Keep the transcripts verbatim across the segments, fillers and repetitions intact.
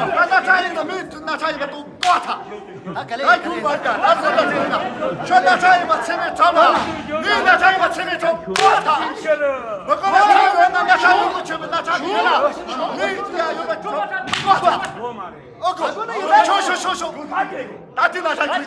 ད་ན་ཚ་ཡིན་ན་མི་ན་ཚ་ཡིན་པ་དུ་ཀོ་ཐ། ད་ག་ལེ་ད་ཁྱུང་མ་ད་ད་ཚོད་ད་ཚེ་ན། ཁྱོད་ན་ཚ་ཡིན་པ་ཚེ་མེད་ཁྲོམ་ལ། མི་ན་ཚ་ཡིན་པ་ཚེ་མེད་ཁྲོམ་ཀོ་ཐ། མི་ཀོ་ན་ཚ་ཡོད་ན་ན་ཚ་ཡོད་ཁྱོད་ན་ཚ་ཡོད་ན། མི་ཡ་ཡོད་པ་ཁྲོམ་ཀོ་ཐ། ཨོ་ཀོ། ཤོ་ཤོ་ཤོ་ཤོ། ད་དེ་ན་ཚ་ཁྱོད།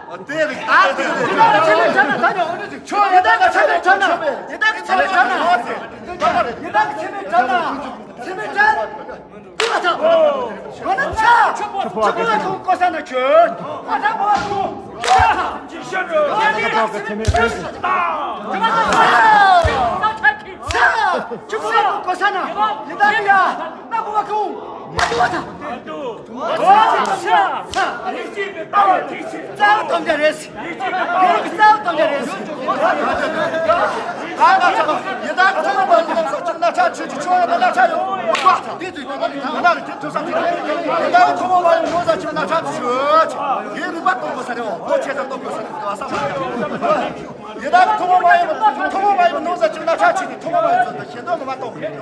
ཨོ་དེ་རེད་ད་དེ་རེད། ཚེ་མེད་ཁྲོམ་ན་ད་ཡོད་ཁྱོད་ཡི་དྭགས་ཀྱི་ཚེ་མེད་ཁྲོམ་ན། ཡི་དྭགས་ཀྱི་ཚེ་མེད་ཁྲོམ་ན། ཡི་དྭགས་ཀྱི་ཚེ་མེད་ཁྲོམ་ན། ཚེ་མེད་ཁྲོམ། ཀོ་ཐ། ཀོ་ན་ཚ། ཆུ་ཕོ་ལ་ཁུངས་ཀོ་ས་ན་ཁྱོད། ཀོ་ཐ་ཕོ་ལ་ཁུངས་ཀོ་ཐ། ཚེ་མེད་ཁྲོམ་ན། ཚ། ཆུ་ཕོ་ལ་ཁུངས་ཀོ་ས་ན། ཡི་དྭགས་ཡ། ན་ཕོ་ལ་ཁུངས། ཀོ་ཐ། ཚ། ཚ། ཚ། རྩ་བ་ཐམས་ཅད་རེད། ཡི་གེ་གི་རྩ་བ་ཐམས་ཅད་རེད། ད་ང་ཚོ་ཡི་དྭགས་ཐོག་མ་ཡིན་ན་ཚོ་ཅི་ན་ཆ་ཆུ་ཆུ་ཆུ་ཡོད་ན་ཆ་ཡོད། ད་དེ་དུས་ད་ང་ལ་དེ་ཐུག་ས་དེ་ཡི་དྭགས་ཐོག་མ་ཡིན་ན་ཚོ་ཅི་ན་ཆ་ཆུ་ཡོད། ཡི་རིག་པ་གཏོང་དགོས་ས་རེད། འོ་ཆེ་ས་གཏོང་དགོས་ས་རེད། བ་ས་མ་ཡི་དྭགས་ཐོག་མ་ཡིན་ན་ཐོག་མ་ཡིན་ན་ཚོ་ཅི་ན་ཆ་ཆུ་ཐོག་མ་ཡིན་ཚོ་ད་ཞེ་འདོད་མ་གཏོང་དགོས་རེད།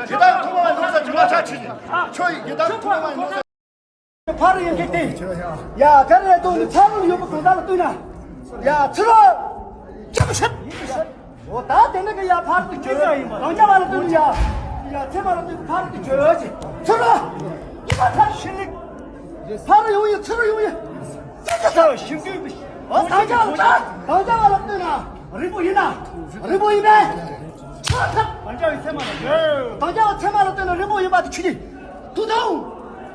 ཡི་དྭགས་ཐོག་མ་ཡིན་ན་ཚོ་ཅི་ན་ཆ་ཆུ་ཁྱོད་ཡི་དྭགས་ཐོག་མ་ཡིན་ན། ཕར་ཡོང་གི་སྟེ། ཡ་ག་རེ་རེད་དོ། ནི་ཚ་རུང་ཡོད་པ་གང་ཟག་ལ་ལྟོས་ན། ཡ་ཚུར་རོ། ཅག་ཤད། འོ་ད་དེ་ནི་གི་ཡ་ཕར་དུ་བྱོས། གང་ཅག་བ་ལ་ལྟོས་ན་ཡ། ཡ་ཚེ་མ་ལ་ལྟོས་ན་ཕར་དུ་བྱོས་ཅི། ཚུར་རོ། ཡི་མ་ཚ་ཤི་ལིག་ཕར་ཡོང་ཡི་ཚུར་ཡོང་ཡི། ཚེ་ཚ་ཚ་ཤིང་དུས་པི། འོ་གང་ཅག་ལ་ད་གང་ཅག་བ་ལ་ལྟོས་ན། རིང་པོ་ཡིན་ན། རིང་པོ་ཡིན་པས། དང་རྒྱ་བ་ཚད་མ་ལ་ལྟོས་ན་རིང་པོ་ཡིན་པ་དེ་ཆོས་ཉིད། དུས་དང་།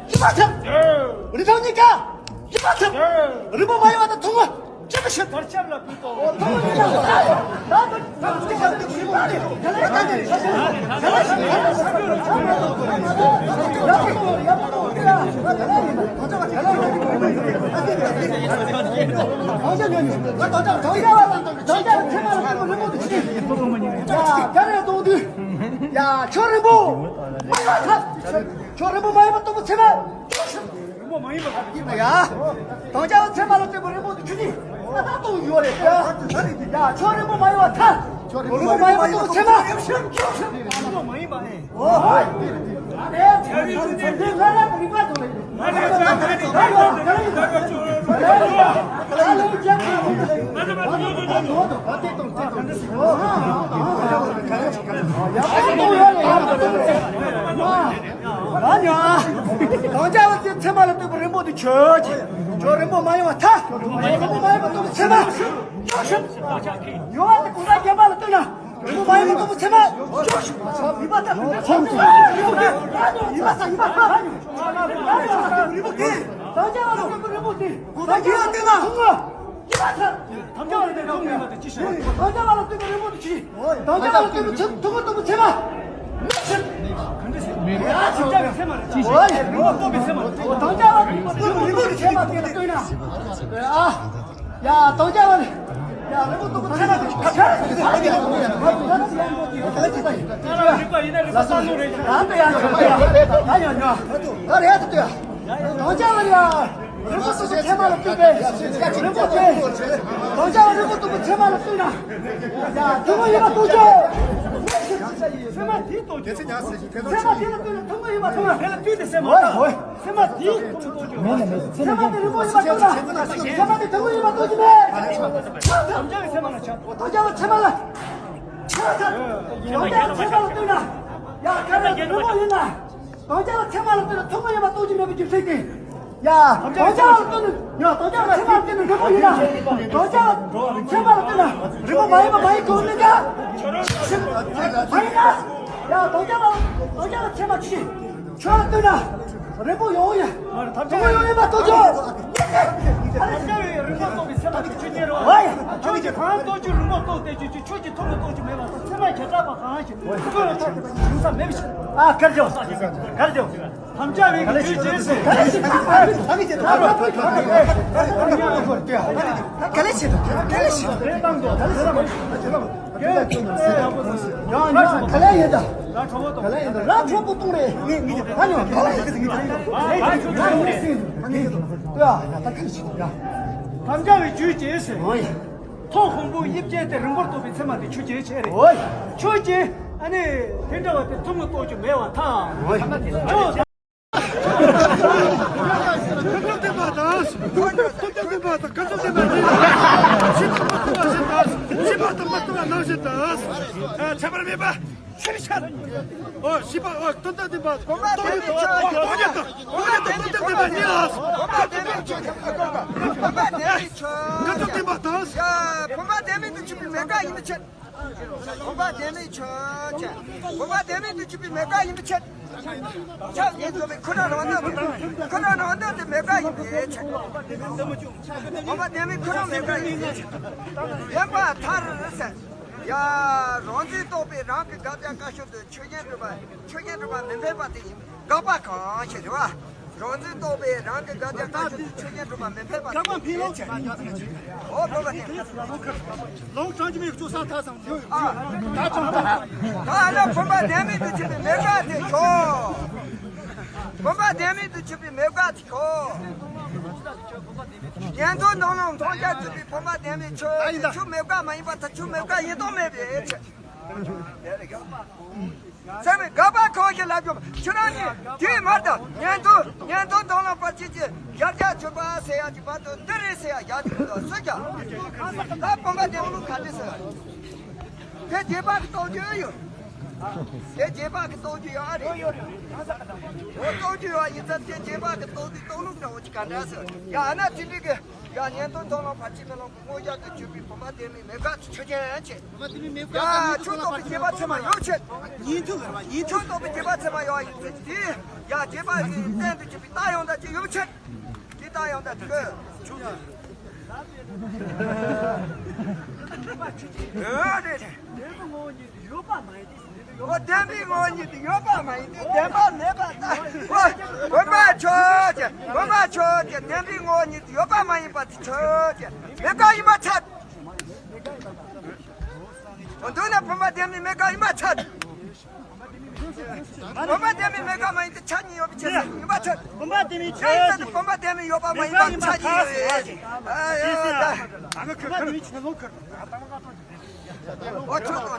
ཡིན་པར་ཐལ། རིང་ཐུང་གཉིས་ཀ་ཡིན་པར་ཐལ། རིང་པོ་མ་ཡིན་པ་དང་ཐུང་ངུ་ཅི་ལྟར་ཤེས། བར་ཁྱབ་ལ་ཕུལ་ཏོ། ཐུང་ངུ་ཡིན་ན། ཡ། ཁྱོད་རིང་པོ་མ་ཡིན་པར་ཐལ། ཁྱོད་རིང་པོ་མ་ཡིན་པ་སྟོང་པ་ཚད་མ། རིང་པོ་མ་ཡིན་པ་ཡིན་པ་ཡ། དང་རྒྱ་བ་ཚད་མ་ལ་ལྟོས་པའི་རིང་པོ་དེ་ཆོས་ཉིད། ད་ལྟ་སྟོང་ཡོད་རེད་ཡ། ཡ། ཁྱོད་རིང་པོ་མ་ཡིན་པར་ཐལ། རིང་པོ་མ་ཡིན་པ་སྟོང་པ་ཚད་མ། རིང་པོ་མ་ཡིན་པ་ཨེ། འོ། ཨ་རེ། ཚད་མ་རིག་པ་དང་ལས། ཡ། ཨ་ཉོ། དང་རྒྱ་བ་དེ་ཚད་མ་ལ་ལྟོས་པའི་རིང་པོ་དེ་ཆོས་ཅན། ཁྱོད་རིང་པོ་མ་ཡིན་པར་ཐལ། རིང་པོ་མ་ཡིན་པ་སྟོང་པ་ཚད་མ། ཡོད་པ་དེ་གོང་ས་རྒྱལ་མ་ལ་ལྟོས་ན། རིང་པོ་མ་ཡིན་པ་སྟོང་པ་ཚད་མ། ཡིན་པར་ཐལ། ཡིན་པར་ཐལ། ཡིན་པར་ཐལ། རིང་པོ་དེ། དང་རྒྱ་བ་ལ་ལྟོས་པའི་རིང་པོ་དེ། དང་རྒྱ་བ་ལ་ལྟོས་ན་ཐུང་ངུ། ཡིན་པར་ཐལ། དང་རྒྱ་བ་ལ་ལྟོས་པའི་རིང་པོ་དེ་ཆོས་ཅན། དང་རྒྱ་བ་ལ་ལྟོས་པའི་རིང་པོ་དེ་ཆོས་ཅན། དང་རྒྱ་བ་ལ་ལྟོས་པའི་ཐུང་ངུ་སྟོང་པ་ཚད་མ། མེད་ཕྱིར། མེད། ཡ། ཚད་མ་རེད། ཅི་ཞིག་རིང་པོ་སྟོང་པའི་ཚད་མ་རེད། དང་རྒྱ་བ་རིང་པོ་སྟོང་པའི་ཚད་མ་དེ་ལ་ལྟོས་ན། ཨ། ཡ། དང་རྒྱ་བ་ནི། ཡ། རིང་པོ་སྟོང་པའི་ཚད་མ་དེ་ཁ་ཁ་རེད། རིག་པ་ཡིན་ན་རིག་པ་བསམ་བློ་རེད། ད་ཡ་ཡ་ཡ་ཡ་ཡ་ཡ། ད་རེད་ད་ལྟོས། དང་རྒྱ་བ་ལ་ཡ། རིང་པོ་སྟོང་པ་ཚད་མ་ལ་ལྟོས་པས། རིང་པོ་ཅན། དང་རྒྱ་བ་རིང་པོ་སྟོང་པ་ཚད་མ་ལ་ལྟོས་ན། ཡ། ཐུང་ངུ་ཡིན་པ་སྟོང་པ་ཅན། ཚད་མ་དེ་སྟོང་པ་ཅན། ཚད་མ་དེ་ལ་ལྟོས་ན་ཐུང་ངུ་ཡིན་པ་སྟོང་པ། དེ་ལ་ལྟོས་ཏེ་ཚད་མ། འོ་འོ། ཚད་མ་དེ་ཐུང་ངུ་སྟོང་པ་ཅན། མེད་ན་མེད། ཚད་མ་དེ་རིང་པོ་ཡིན་པ་སྟོང་པ། ཚད་མ་དེ་ཐུང་ངུ་ཡིན་པ་སྟོང་པ་ཅན་མེད། དང་རྒྱ་བའི་ཚད་མ་ལ་ཆགས། དང་རྒྱ་བ་ཚད་མ་ལ་ཆགས། དང་རྒྱ་བ་ཚད་མ་ལ་ལྟོས་ན། ཡ། ག་རེ་རིང་པོ་ཡིན་ན། དང་རྒྱ་བ་ཚད་མ་ལ་ལྟོས་ན་ཐུང་ངུ་ཡིན་པ་སྟོང་པ་ཅན་མེད་པའི་རྒྱུ་མཚན་དེ། ཡ། དང་རྒྱ་བ་ལ་ལྟོས་ན། ཡ། དང་རྒྱ་བ་ཚད་མ་ལ་ལྟོས་ན་རིང་པོ་ཡིན་ན། དང་རྒྱ་བ་ཚད་མ་ལ་ལྟོས་ན་རིང་པོ་མ་ཡིན་པ་མ་ཡིན་གོ་ནི་ཀ་མ་ཡིན་ན། ཡ། དང་རྒྱ་བ། དང་རྒྱ་བ་ཚད་མ་ཆོས་ཅན། ཁྱོད་ལ་ལྟོས་ན་རིང་པོ་ཡོང་ཡ། རིང་པོ་ཡོང་ཡིན་པ་སྟོང་པ་ཅན། དང་རྒྱ་བའི་རིང་པོ་སྟོང་པའི་ཚད་མ་དེ་ཆོས་ཅན་རེད་བ། ཡ། ཁྱོད་ཀྱིས་གང་སྟོང་པ་ཅན་རིང་པོ་སྟོང་པ་བསྟན་བཅུག་ཅིག་ཁྱོད་ཀྱིས་ཐུང་ངུ་སྟོང་པ་ཅན་མེད་པ་དང་ཚད་མ་བྱེ་བྲག་པ་གང་ཞིག་ཁོ་ལ་ཐོག་ཐུག་པ་ཞིག་ཡོང་ས་མེད་པ་ཞིག་ཨ། གར་འགྱོ། གར་འགྱོ། དམ་བཅའ་བའི་གི་དུས་ཀྱི་ཟེར། ག་ལེ་བྱེད་དང་ག་ལེ་བྱེད་དང་། ཡང་ཡང་ག་ལེ་ཡིན་ད། ག་ལེ་ཡིན་ད། ར་འཕྲོད་པོ་གཏོང་རེད། ད་ཡང་ག་ལེ་ཡིན་ད། ཡ་ཡ་ད་ག་ལེ་བྱེད་དང་ཡ། དམ་བཅའ་བའི་དུས་ཀྱི་ཟེར། ཐོག་ཧོང་པོ་དབྱིབས་ཅན་དེ་རིང་པོར་སྟོང་པའི་ཚད་མ་དེ་ཆོས་ཅན་བྱས་རེད། ཆོས་ཅན། ཨ་ནི་དེ་འདྲ་བ་དེ་ཐུང་ངུ་སྟོང་པ་ཅན་མེད་པར་ཐལ། ཐུང་ངུ་སྟོང་པ་ཅན་མེད་པར་ཐལ། ཁྱད་པར་མེད་པ། ཤེས་པ། ཨོ། ཤེས་པ། ཨོ། དོན་དམ་བདེན་པ། སྟོང་ཉིད་དང་། སྟོང་ཉིད་དང་དོན་དམ་བདེན་པ་གཉིས་ལ། བུམ་པ་བདེན་མེད་ཆོས་ཅན། བུམ་པ་བདེན་མེད་ཆོས་ཅན། ཁྱད་པར་མེད་པ་དང་། ཡ། བུམ་པ་བདེན་མེད་དུ་གྱུར་པའི་མེད་དགག་ཡིན་པའི་ཕྱིར། བུམ་པ་བདེན་མེད་ཆོས་ཅན། བུམ་པ་བདེན་མེད་དུ་གྱུར་པའི་མེད་དགག་ཡིན་པའི་ཕྱིར། ཁྱབ་བྱེད་རྫོགས་པའི་ཁོ་རང་རང་སྣང་དུ། ཁོ་རང་རང་སྣང་དུ་མེད་དགག་ཡིན་པའི་ཕྱིར། བུམ་པ་བདེན་མེད་ཁོ་རང་མེད་དགག་ཡིན་པའི་ཕྱིར། བདེན་པ་མཐར་ཟེར། ཡ། རང་འཛིན་རྟོག་པས་རང་གི་དགག་བྱ་བཀག་ཕྱོགས་དུ་ཆོས་ཅན་གྲུབ་པ། ཆོས་ཅན་གྲུབ་པ་མི་འཕེན་པ་དེ་ཡིན། དགག་པ་གང་ཞིག་རེད་བ། རང་འཛིན་རྟོག་པས་རང་གི་དགག་བྱ་བཀག་ཕྱོགས་དུ་ཆོས་ཅན་གྲུབ་པ་མི་འཕེན་པ་དེ་ཡིན། འོ། བུམ་པ་དེ། ལོང་གྲངས་ཀྱི་མིག་གཙོ་ས་ཐ་སང་ཡོད། ད་ཨ་ནི་བུམ་པ་བདེན་མེད་དུ་གྱུར་པའི་མེད་དགག་དེ་ཁྱོད། བུམ་པ་བདེན་མེད་དུ་གྱུར་པའི་མེད་དགག་དེ་ཁྱོད། ཉན་ཐོས་མདུན་ལམ་མཐོང་རྒྱ་གྱུར་པའི་བུམ་པ་བདེན་མེད་ཆོས་ཅན། ཁྱོད་མེད་དགག་མ་ཡིན་པར་ཐལ། ཁྱོད་མེད་དགག་ཡིན་སྟངས་མེད་པའི་ཕྱིར། ཚད་མས་དགག་པ་གང་ཞིག་ལབ་ཀྱང་ཁྱོད་རང་གིས་དེའི་མར་དང་ཉན་ཐོས། ཉན་ཐོས་མདུན་ལམ་བར་ཆད་ཀྱི་ཡར་རྒྱས་གྱུར་པ་ཟེར་ཡག་གི་བར་དུ་འདི་རེད་ཟེར་ཡག་ཡག་གི་མི་འདུག་སུས་ཀྱང་། ད་བུམ་པ་བདེན་མེད་ག་འདྲ་ཟེར། དེ་རྗེས་དཔག་གི་རྟོགས་རྒྱུ་ཡོད། དེ་རྗེས་དཔག་གི་རྟོགས་རྒྱུ་ཡོད་ཨ་རེད། འོ། རྟོགས་རྒྱུ་ཡོད་ཡིན་ཙང་དེ་རྗེས་དཔག་གི་རྟོགས་རྒྱུ་རྟོགས་ལུགས་འདྲ་བོ་ཅིག་ག་འདྲ་ཟེར་ཡ། ཨ་ན་དེ་འདྲ་གི། ཡ་གཉེན་དོན་ཚོགས་ལ་བར་ཆད་མེད་ལམ་གྱི་དངོས་རྒྱལ་དུ་གྱུར་པའི་བུམ་པ་ལྡན་མའི་མེ་སྐལ་ཆོས་ཅན་ཆེ། བུམ་པ་ལྡན་མའི་མེ་སྐལ་ཡ་ཆོས་རྟོགས་པའི་སྐྱེས་པ་ཚད་མ་ཡོད་ཆེ། ཉན་ཐོས་ཀྱི་རེད་བ། ཉན་ཐོས་ཆོས་རྟོགས་པའི་སྐྱེས་པ་ཚད་མ་ཡོད་ཡིན་ཚེ་དེ། ཡ་སྐྱེས་པ་གི་རྟེན་དུ་གྱུར་པའི་རྟ་ཡང་དག་ཅིག་ཡོད་ཆེ། དེ་རྟ་ཡང་དག་ཅིག་ཡོད་རེད། ཡོད་པ་མ་ཡིན་ཏེ། འོ་བདེན་པའི་ངོ་བོ་ཉིད་དུ་ཡོད་པ་མ་ཡིན་ཏེ། བདེན་པ་མེད་པ་ལྟ། འོ་བུམ་པ་ཆོས་ཅན། བུམ་པ་ཆོས་ཅན། བདེན་པའི་ངོ་བོ་ཉིད་དུ་ཡོད་པ་མ་ཡིན་པ་དེ་ཆོས་ཅན། མེ་སྐལ་ཡིན་པ་ཚད། འོ་མདོར་ན་བུམ་པ་བདེན་པའི་མེ་སྐལ་ཡིན་པ་ཚད། བུམ་པ་བདེན་པའི་མེ་སྐལ་མ་ཡིན་ཏེ་ཆ་གཉིས་ཡོད་པའི་ཕྱིར་ཡིན་པ་ཚད། བུམ་པ་བདེན་པའི་ཆོས་ཅན། བུམ་པ་བདེན་པའི་ཡོད་པ་མ་ཡིན་པ་ཆ་གཉིས་ཡོད། ཨ་ཡོད་ད། བུམ་པ་བདེན་པའི་ཆོས་ལོ་ཁར། འོ་ཆོས་དང་